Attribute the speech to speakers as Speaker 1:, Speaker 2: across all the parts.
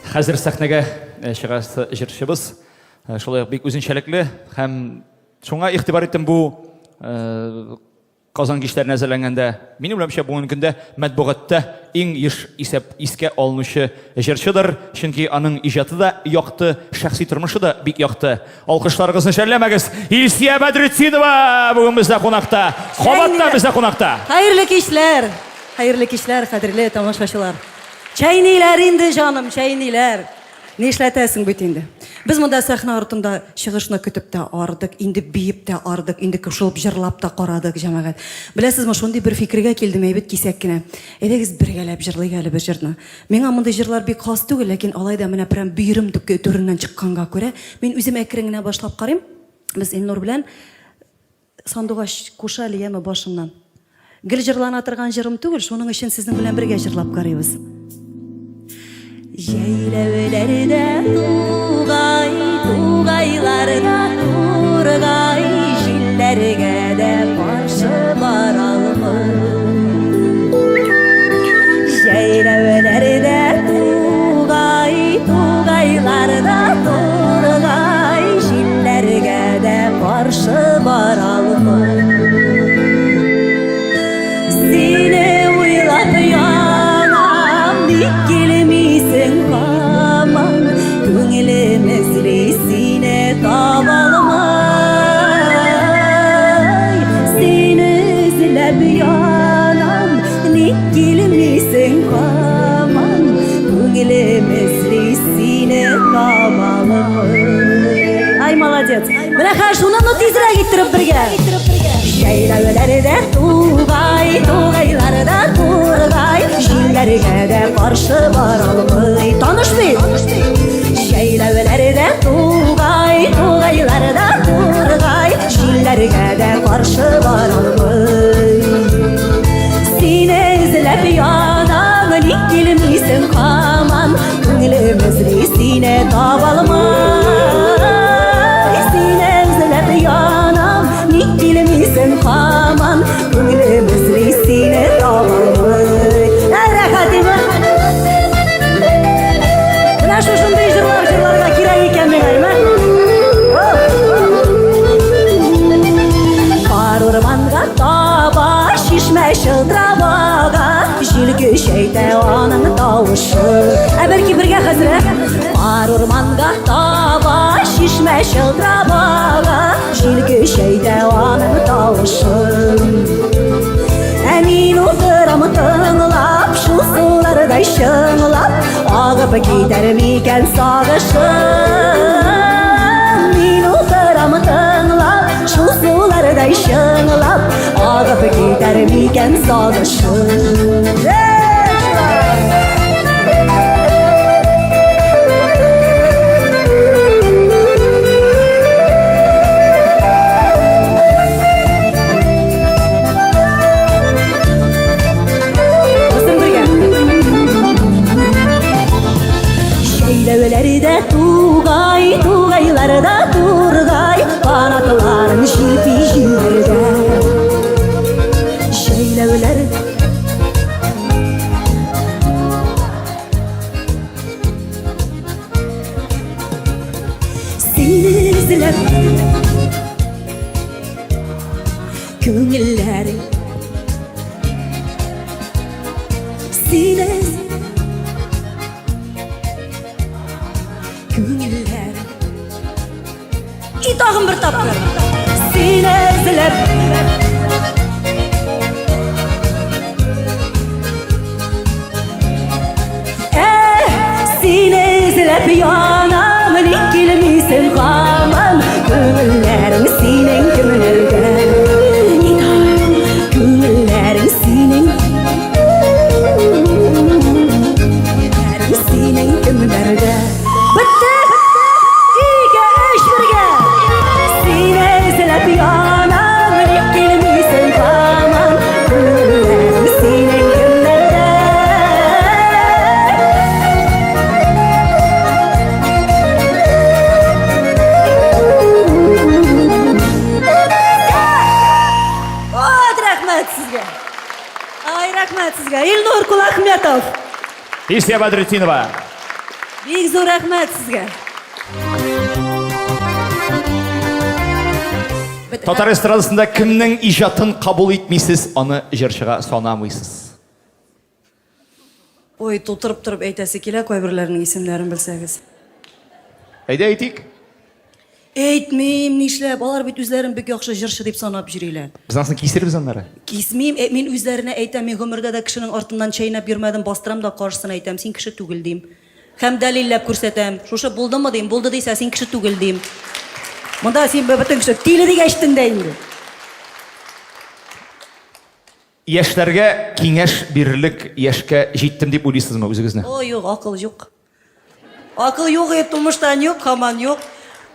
Speaker 1: Хәзер сәхнәгә чыгасы җырчыбыз шулай ук бик үзенчәлекле һәм шуңа игътибар иттем бу Казан кичләренә әзерләнгәндә, минем уйлавымча, бүгенге көндә матбугатта иң еш исәп искә алынучы җырчыдыр, чөнки аның иҗаты да якты, шәхси тормышы да бик якты. Алкышларыгызны жәлләмәгез. Илсия Бәдретдинова бүген бездә кунакта. Кабатта бездә кунакта.
Speaker 2: Хәерле кичләр! Хәерле кичләр, кадерле тамашачылар. Чәйниләр инде, җаным, чәйниләр. Нишләтәсең бит инде. Без монда сәхнә артында чыгышны көтеп тә ардык, инде биеп тә ардык, инде кушылып җырлап та карадык, җәмәгать. Беләсезме, шундый бер фикергә килдем, әйбәт кисәк кенә. Әйдәгез бергәләп җырлыйк әле бер җырны. Миңа мондый җырлар бик хас түгел, ләкин алай да менә прям бөерем түреннән чыкканга күрә, мин үзем әкрен генә башлап карыйм. Без Илнур белән Сандугач куша әле, яме, башыннан. Гел җырлана торган җырым түгел, шуның өчен сезнең белән бергә җырлап карыйбыз. Җәйләүләрдә тугай, тугайларда тургай, җилләргә дә каршы бара алмый. Җәйләүләрдә тугай, тугайларда тургай, җилләргә дә каршы бара алмый. Сине уйлап янам, ник килмисең һаман? Күңелем эзли сине таба алмый. Сине эзләп янам, ник килмисең һаман? Күңелем эзли сине таба алмый. Ай, молодец! Менә хәзер шуны ну тизрәк иттереп бергә. Җәйләүләрдә тугай, тугайларда тургай, җилләргә дә каршы бара алмый. Таныш бит? Җәйләүләрдә тугай, тугайларда тургай, җилләргә дә каршы бара алмый. Сине эзләп янам, ник килмисең һаман? Күңелем эзли сине таба алмай. Сине эзләп янам, ник килмисең һаман? Күңелем эзли сине таба алмай. Ә, рәхәт име? Менә шушындый җырлар җырларга кирәк икән миңа, әйме? Кар урманга таба, чишмә чылтырап ага, Җил көчәйтә аның тавышы. Ә бәлки бергә хәзер, ә? Кар урманга таба, чишмә чылтырап ага, Җил көчәйтә аның тавышы. Ә мин утырам тыңлап, шул сулардай чыңлап, Агып китәр микән сагышым? Мин утырам тыңлап, шул сулардай чыңлап, Агып китәр микән сагышым? Җәйләүләрдә тугай, тугайларда тургай, канатларын җилпи җилләрдә. Җәйләүләр Сине эзләп Күңелләрең Сине Күңелләр И тагын бер тапкыр Сине эзләп Эх, сине эзләп янам, ник килмисең һаман? Күңелләрең синең кемнәрдә? Күңелләрең синең Синең кемнәрдә? Бетте! Ике, өч, бергә! Сине эзләп янам, ник килмисең һаман? Күңелләрем синең кемнәрдә? Вот, рәхмәт сезгә! Ай, рәхмәт сезгә! Илнур Кулахметов!
Speaker 1: Илсия Бәдретдинова.
Speaker 2: Бик зур рәхмәт сезгә.
Speaker 1: Татар эстрадасында кемнең иҗатын кабул итмисез, аны җырчыга санамыйсыз?
Speaker 2: Ой, тутырып торып әйтәсе килә кайберләренең исемнәрен белсәгез.
Speaker 1: Әйдә әйтик.
Speaker 2: Әйтмим, нишләп? Алар бит үзләрен бик яхшы җырчы дип санап йөриләр.
Speaker 1: Без анысын кисербез аннары.
Speaker 2: Кисмим, э, мин үзләренә әйтәм, мин гомердә дә кешенең артыннан чәйнәп йөрмәдем, бастырам да каршысына әйтәм, син кеше түгел дим. Һәм дәлилләп күрсәтәм. Шушы булдымы дим, булды дисә, син кеше түгел дим. Монда син бөтен кеше тиле дигәчтен дә инде.
Speaker 1: Яшьләргә киңәш бирерлек яшькә җиттем дип уйлыйсызмы үзегезне?
Speaker 2: О, юк, акыл юк. Акыл юк, и тумыштан юк, һаман юк.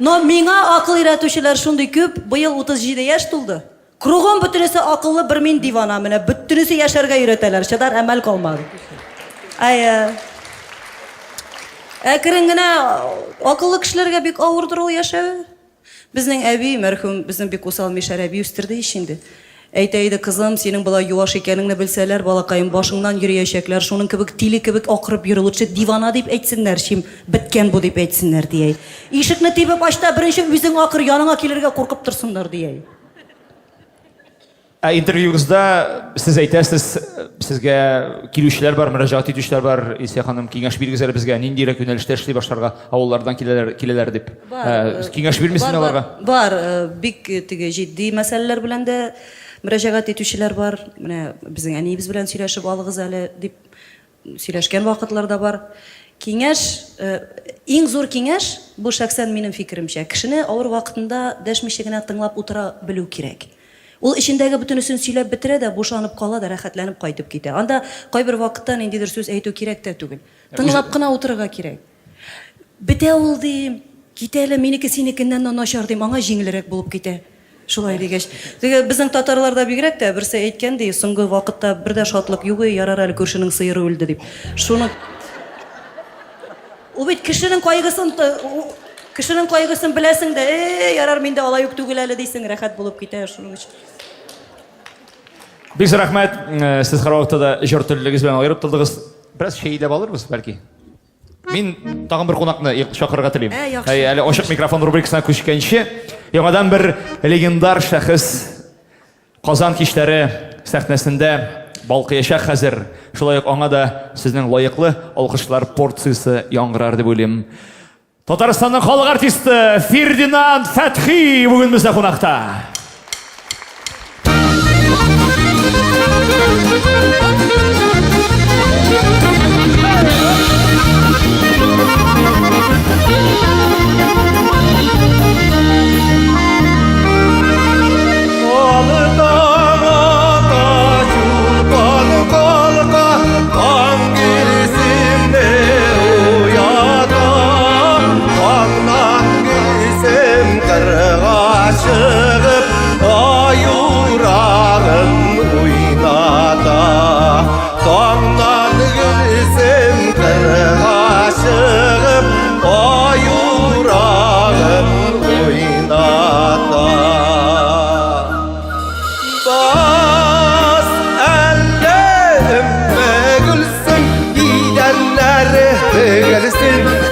Speaker 2: Но миңа акыл өйрәтүчеләр шундый күп, быел 37 яшь тулды. Кругом бөтенесе акыллы, бер мин дивана, менә бөтенесе яшәргә өйрәтәләр, чыдар әмәл калмады. Әйе. Әкрен генә акыллы кешеләргә бик авырдыр ул яшәве. Безнең әби, мәрхүм, безнең бик усал мишәр әби үстерде ич инде. Әйтә иде, кызым, синең болай юаш икәнеңне белсәләр, балакаем, башыңнан йөриячәкләр, шуның кебек тиле кебек акырып йөрү, лучше дивана дип әйтсеннәр, чем беткән бу дип әйтсеннәр, дияй. Ишекне тибеп ач та, беренче үзең акыр, яныңа килергә куркып торсыннар, дияй.
Speaker 1: Ә интервьюгызда сез әйтәсез, сезгә килүчеләр бар, мөрәҗәгать итүчеләр бар. Илсөя ханым, киңәш бирегез әле безгә, ниндирәк юнәлештә эшли башларга, авыллардан киләләр, киләләр дип.
Speaker 2: Бар,
Speaker 1: э, киңәш бирмисезме аларга?
Speaker 2: Бар, э, бик э, теге җитди мәсьәләләр белән дә мөрәҗәгать итүчеләр бар. Менә безнең әниебез белән сөйләшеп алыгыз әле дип сөйләшкән вакытлар да бар. Киңәш, иң зур киңәш, бу шәхсән минем фикеремчә, кешене авыр вакытында дәшмичә генә тыңлап утыра белү кирәк. Ул эчендәге бөтенесен сөйләп бетерә дә, бушанып кала да, рәхәтләнеп кайтып китә. Анда кайбер вакытта ниндидер сүз әйтү кирәк тә түгел. Тыңлап кына утырырга кирәк. Бетә ул, дим, китә әле, минеке синекеннән дә начар, дим, аңа җиңелрәк булып китә. Шулай дигәч. Теге безнең татарларда бигрәк тә берсе әйткән ди, соңгы вакытта бер дә шатлык юк, и, ярар әле күршенең сыеры үлде дип. Шуны Ул бит кешенең кайгысын кешенең кайгысын беләсең дә, э, ярар, миндә алай ук түгел әле дисең, рәхәт булып китә шуның өчен.
Speaker 1: Бик зур рәхмәт. Э, сез һәрвакытта да җор теллегез белән аерып тордыгыз. Бераз чәйләп алырбыз, бәлки. Мин тагын бер кунакны чакырырга телим.
Speaker 2: Ә, яхшы.
Speaker 1: Әй, әле ачык микрофон рубрикасына күчкәнче, яңадан бер легендар шәхес Казан кичләре сәхнәсендә балкыячак хәзер. Шулай ук аңа да сезнең лаеклы алкышлар порциясе яңгырар дип уйлыйм. Татарстанның халык артисты Фердинанд Фәтхи бүген бездә кунакта.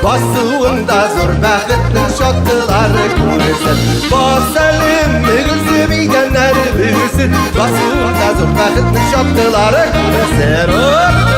Speaker 3: Басуында зур бәхетнең чаткылары күренсен. Бас әле мөгелсен, идәннәре бөгелсен. Басуында зур бәхетнең чаткылары күренсен.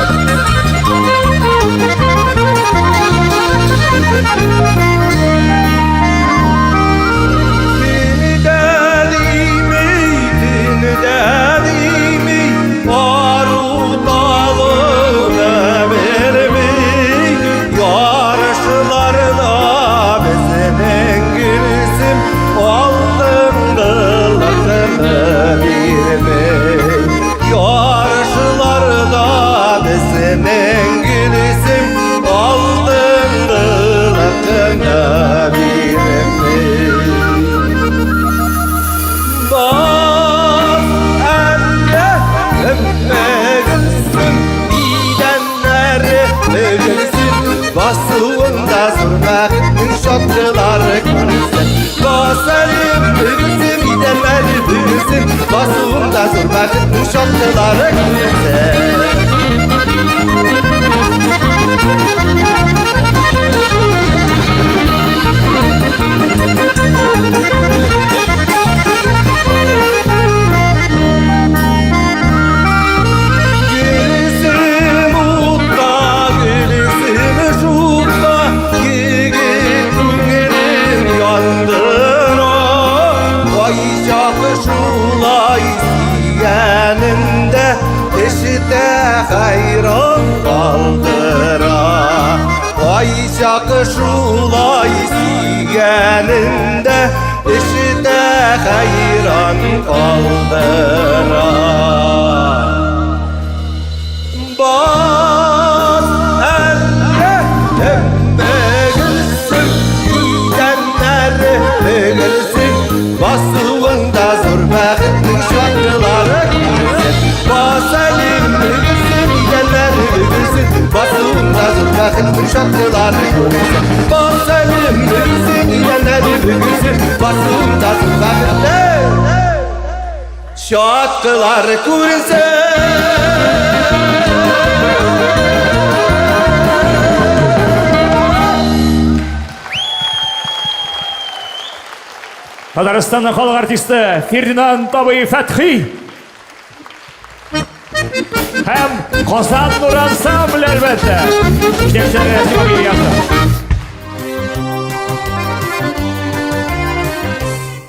Speaker 3: Басуында зур бәхетнең чаткылары күренсен. Бас әле бөгелсен, идәннәре бөгелсен. Басуында зур бәхетнең чаткылары күренсен. шулай сөйгәнендә Эшетә хәйран калдыра. Бас әллә кем бөгелсен, идәннәре бөгелсен, басуында зур бәхетнең чаткылары күренсен. Бас әлем бөгелсен, идәннәре бөгелсен, басуында зур бәхетнең чаткылары күренсен. Бас әлем бөгелсен, идәннәре бөгелсен, басуында зур бәхетнең Чаткылары күренсен.
Speaker 1: Татарстанның халык артисты Фердинанд абый Фәтхи һәм Казан Нур ансамбле, әлбәттә. Җитәкчеләре Рәсим абый Ильясов.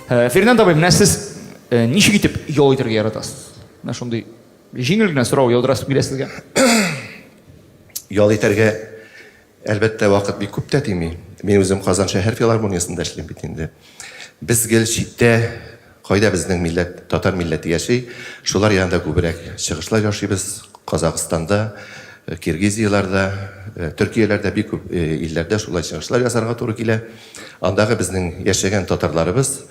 Speaker 1: Э, Фердинанд абый, менә сез э, ничек итеп ял итәргә яратасыз? Менә шундый җиңел генә сорау яудырасым килә сезгә.
Speaker 3: Ял итәргә, әлбәттә, вакыт бик күп тә тими. Мин үзем Казан шәһәр филармониясендә эшлим бит инде. Без гел читтә, кайда безнең милләт, татар милләте яши, шулар янында күбрәк чыгышлар ясыйбыз. Казахстанда, э, Киргизияләрдә, э, Төркияләрдә бик күп э, илләрдә шулай чыгышлар ясарга туры килә. Андагы безнең яшәгән татарларыбыз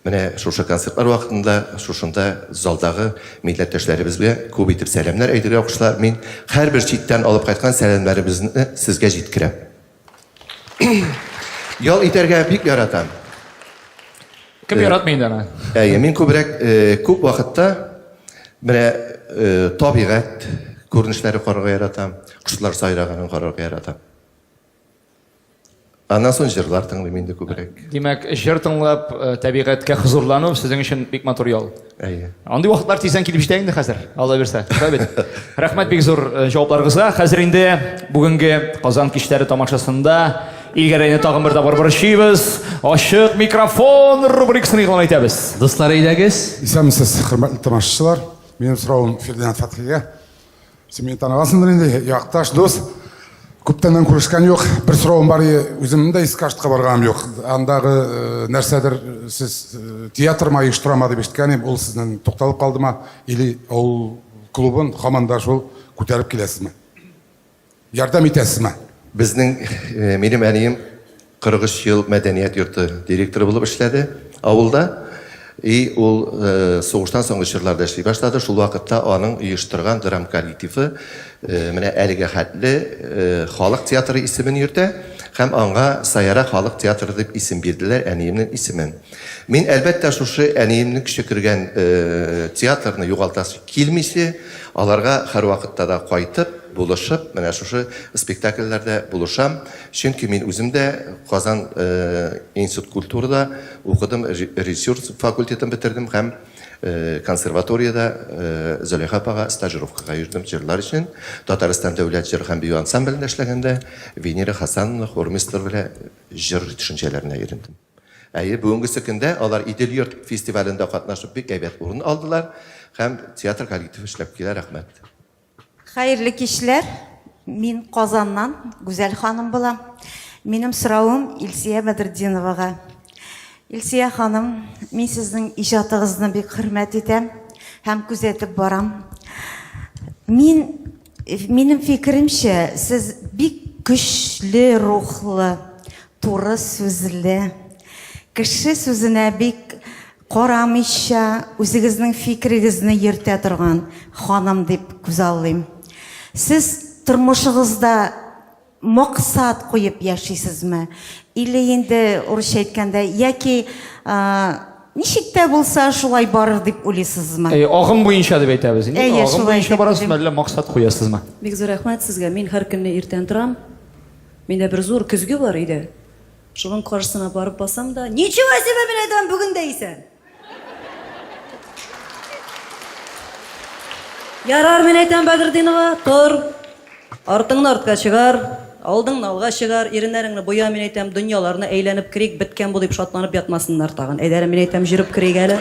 Speaker 3: менә шушы концертлар вакытында шушында залдагы милләттәшләребезгә күп итеп сәламнәр әйтергә кушалар. Мин һәрбер читтән алып кайткан сәламнәребезне сезгә җиткерәм. Ял итәргә бик яратам.
Speaker 1: Кем яратмый инде аны?
Speaker 3: Әйе, мин күбрәк күп вакытта менә табигать күренешләре карарга яратам, кошлар сайраганын карарга яратам. Аннан соң җырлар тыңлыйм инде күбрәк.
Speaker 1: Димәк, җыр тыңлап, э, табигатькә хозурлану сезнең өчен бик матур ял.
Speaker 3: Әйе.
Speaker 1: Андый вакытлар тиздән килеп җитә инде хәзер, Алла бирсә. Шулай бит. Рәхмәт бик зур э, җавапларыгызга. Хәзер инде бүгенге Казан кичләре тамашасында Илгәрәйне тагын бер тапкыр борчыйбыз. Ачык микрофон рубрикасын игълан итәбез.
Speaker 4: Дуслар, әйдәгез.
Speaker 5: Исәнмесез, хөрмәтле тамашачылар. Минем соравым Фердинанд Фәтхигә. Син мине таныгансыңдыр инде, якташ, дус. Күптәннән күрешкән юк. Бер соравым бар, үземнең дә Искаштка барганым юк. Андагы э, нәрсәдер э, сез э, театрма оештырама дип ишеткән идем. Ул сезнең тукталып калдымы? Или авыл клубын һаман да шул күтәреп киләсезме? Ярдәм итәсезме?
Speaker 3: Безнең, минем әнием 43 ел мәдәният йорты директоры булып эшләде авылда. И ул сугыштан соңгы чорларда эшли башлады. Шул вакытта аның оештырган драм коллективы менә әлегә хәтле халык театры исемен йөртә һәм аңа Саяра халык театры дип исем бирделәр, әниемнең исемен. Мин, әлбәттә, шушы әниемнең көче кергән театрны югалтасы килмичә, аларга һәрвакытта да кайтып, булышып, менә шушы спектакльләрдә булышам. Чөнки мин үзем дә Казан институт культурада укыдым, режиссер факультетын бетердем һәм консерваториядә Зөләйха апага стажировкага йөрдем җырлар өчен. Татарстан дәүләт җыр һәм бию ансамблендә эшләгәндә Венера Хасановна хормейстер белән җыр төшенчәләренә өйрәндем. Әйе, бүгенгесе көндә алар Идел-йорт фестивалендә катнашып бик әйбәт урын алдылар һәм театр коллективы эшләп килә, рәхмәт.
Speaker 6: Хәерле кичләр. Мин Казаннан, Гүзәл ханым булам. Минем соравым Илсия Бәдретдиновага. Илсия ханым, мин сезнең иҗатыгызны бик хөрмәт итәм һәм күзәтеп барам. Мин минем фикеремчә, сез бик көчле рухлы, туры сүзле, кеше сүзенә бик Карамыйча, үзегезнең фикерегезне йөртә торган ханым дип күзаллыйм. Сез тормышыгызда максат куеп яшисезме? Или инде, урысча әйткәндә, яки ничек тә булса шулай барыр дип уйлыйсызмы?
Speaker 1: Әйе, агым буенча дип әйтәбез инде.
Speaker 6: Әйе,
Speaker 1: Агым
Speaker 6: шулай
Speaker 1: буенча
Speaker 6: итеп
Speaker 1: барасызмы,
Speaker 6: уйлыйм.
Speaker 1: әллә максат куясызмы?
Speaker 2: Бик зур рәхмәт сезгә. Мин һәр көнне иртән торам. Миндә бер зур көзге бар өйдә. Шуның каршысына барып басам да, Ничего себе, мин әйтәм, бүген дә исән! Ярар, мин әйтәм, Бәдретдинова, тор. Артыңны артка чыгар, алдыңны алга чыгар, иреннәреңне буя, мин әйтәм, дөньяларны әйләнеп керик, беткән бу дип шатланып ятмасыннар тагын. Әйдә, мин әйтәм, җөреп керик әле.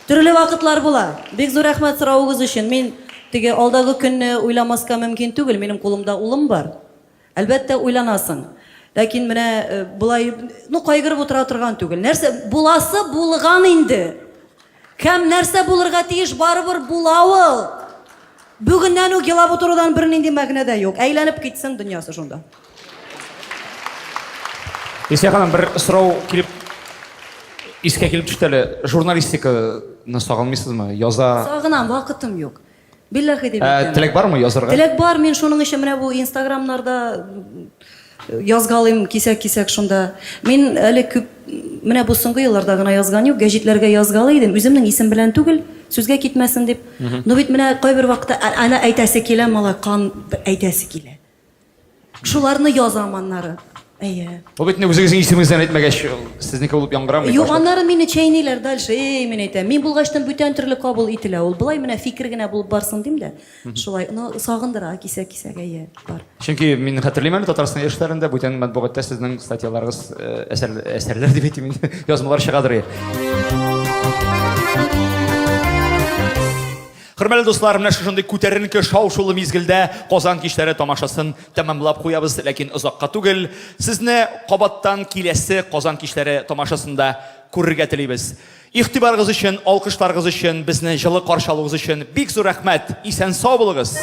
Speaker 2: Төрле вакытлар була. Бик зур рәхмәт соравыгыз өчен. Мин теге алдагы көнне уйламаска мөмкин түгел, минем кулымда улым бар. Әлбәттә, уйланасың. Ләкин менә э, болай, ну, кайгырып утыра торган түгел. Нәрсә буласы булган инде. Кем нәрсә булырга тиеш, барыбер була ул. Бүгеннән үк елап утырудан бернинди мәгънә дә юк. Әйләнеп китсен дөньясы шунда.
Speaker 1: Илсөя ханым, бер сорау килеп искә килеп төште әле. Журналистиканы сагынмыйсызмы? Яза.
Speaker 2: Сагынам, вакытым юк. Билләхи дип
Speaker 1: Ә,
Speaker 2: әйтәм.
Speaker 1: теләк бармы язарга?
Speaker 2: Теләк бар, мин шуның өчен менә бу инстаграмнарда язгалыйм кисәк-кисәк шунда. Мин әле күп менә бу соңгы елларда гына язган юк, гәҗитләргә язгалый идем, үземнең исем белән түгел, сүзгә китмәсен дип. Но бит менә кайбер вакытта әнә әйтәсе килә, малай, кан әйтәсе килә. Шуларны язам аннары. Әйе.
Speaker 1: Бу бит инде үзегезнең исемегездән әйтмәгәч, сезнеке булып яңгырамый.
Speaker 2: Юк, аннары мине чәйниләр дальше. Эй, мин әйтәм, мин булгачтан бүтән төрле кабул ителә ул. Болай менә фикер генә булып барсын дим дә. Шулай, но сагындыра кисәк-кисәк, әйе, бар.
Speaker 1: Чөнки мин хәтерлим әле Татарстан яшьләрендә бүтән матбугатта сезнең статьяларыгыз, э, әсәр, әсәрләр дип әйтим инде, язмалар чыгадыр. Хөрмәтле дуслар, менә шушындый күтәренке шау-шулы мизгелдә Казан кичләре тамашасын тәмамлап куябыз, ләкин озакка түгел. Сезне кабаттан киләсе Казан кичләре тамашасында күрергә телибез. Игътибарыгыз өчен, алкышларыгыз өчен, безне җылы каршы алуыгыз өчен бик зур рәхмәт. Исән-сау булыгыз.